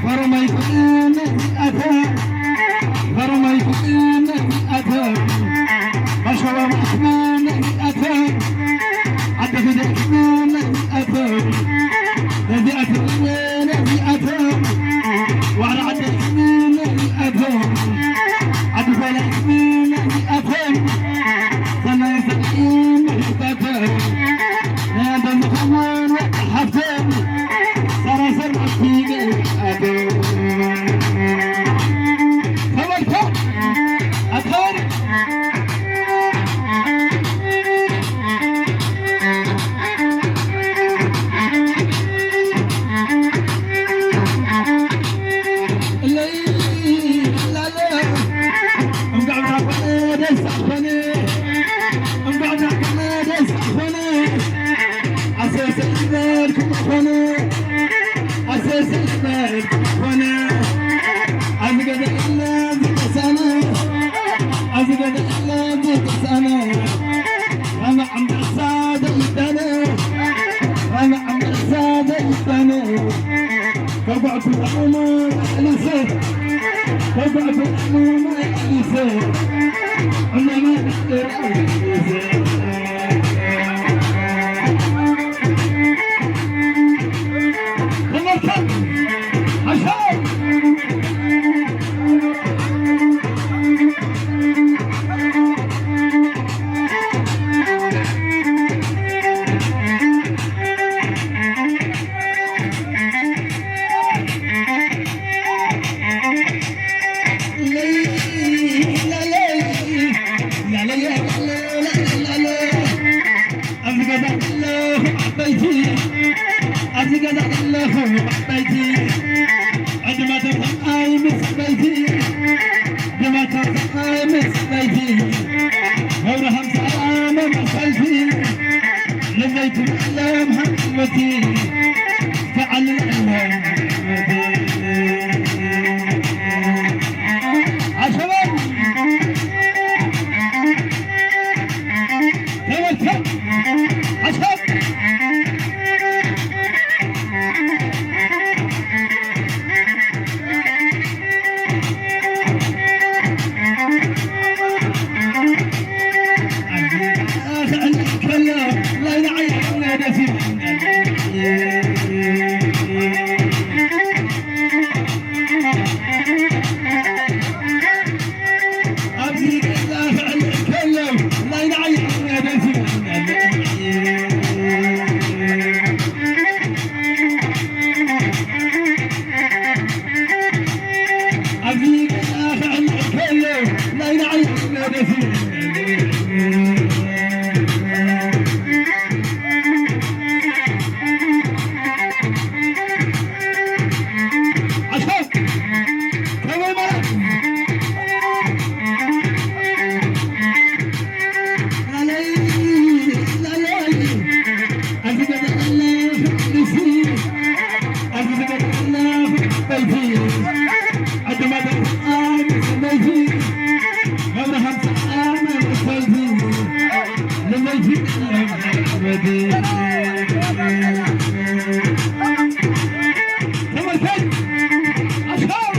ፈረማይ ክእነ እዚኣተን፣ ፈረማይ ክእነ እዚኣተን፣ ኣሸዋ ክእነ እዚኣተን፣ ዓዲ ፊደል ክእነ እዚኣተን፣ ነዚኣተን ነዚኣተን፣ ዋዕሮ ዓዲ ክእነ እዚኣተን፣ ዓዲ ፋላ ክእነ እዚኣተን፣ ሰናይ ሰናይ ምሕታተን፣ ናይ ኣንተ ዝኸውን ወዲ ሓፍተን፣ ሰራሰር መኪነ እዚኣተን። ተመልከት፣ ኣታሪ ኣብዚ ገዛ ዘለኹም ዓበይቲ፣ ኣብዚ ገዛ ዘለኹም ዓበይቲ፣ ዕድመ ተሰዓይ ምስ ዓበይቲ፣ ዕድመ ተሰዓይ ምስ ዓበይቲ፣ ኣብርሃም ሰላም መሰልቲ፣ ለመይቲ ለም ሃመቲ፣ ተዓልል ለም ሃመቲ። ዓሸባይ! ተመልከት! ሓሳብ! ኣብዚ ገዛ ክዕልል ከሎ ናይ ንዓይ ደስ ይብለኒ። ኣብዚ ገዛ ክዕልል ከሎ ናይ ንዓይ ደስ ይብለኒ። ኣስፋው! ከመይ ማለት? ላለይ፣ ላለይ፣ ኣብዚ ገዛ ኣለኹ፣ እዚ፣ ኣብዚ ገዛ ኣለኹ፣ በይቲ፣ ዕድመ ደስታ፣ በይቲ፣ መብርሃን ሰላም፣ በይቲ፣ ንበይቲ፣ ተመልከት! ኣስፋው!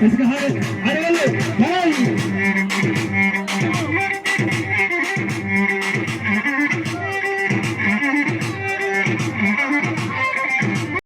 Let's go.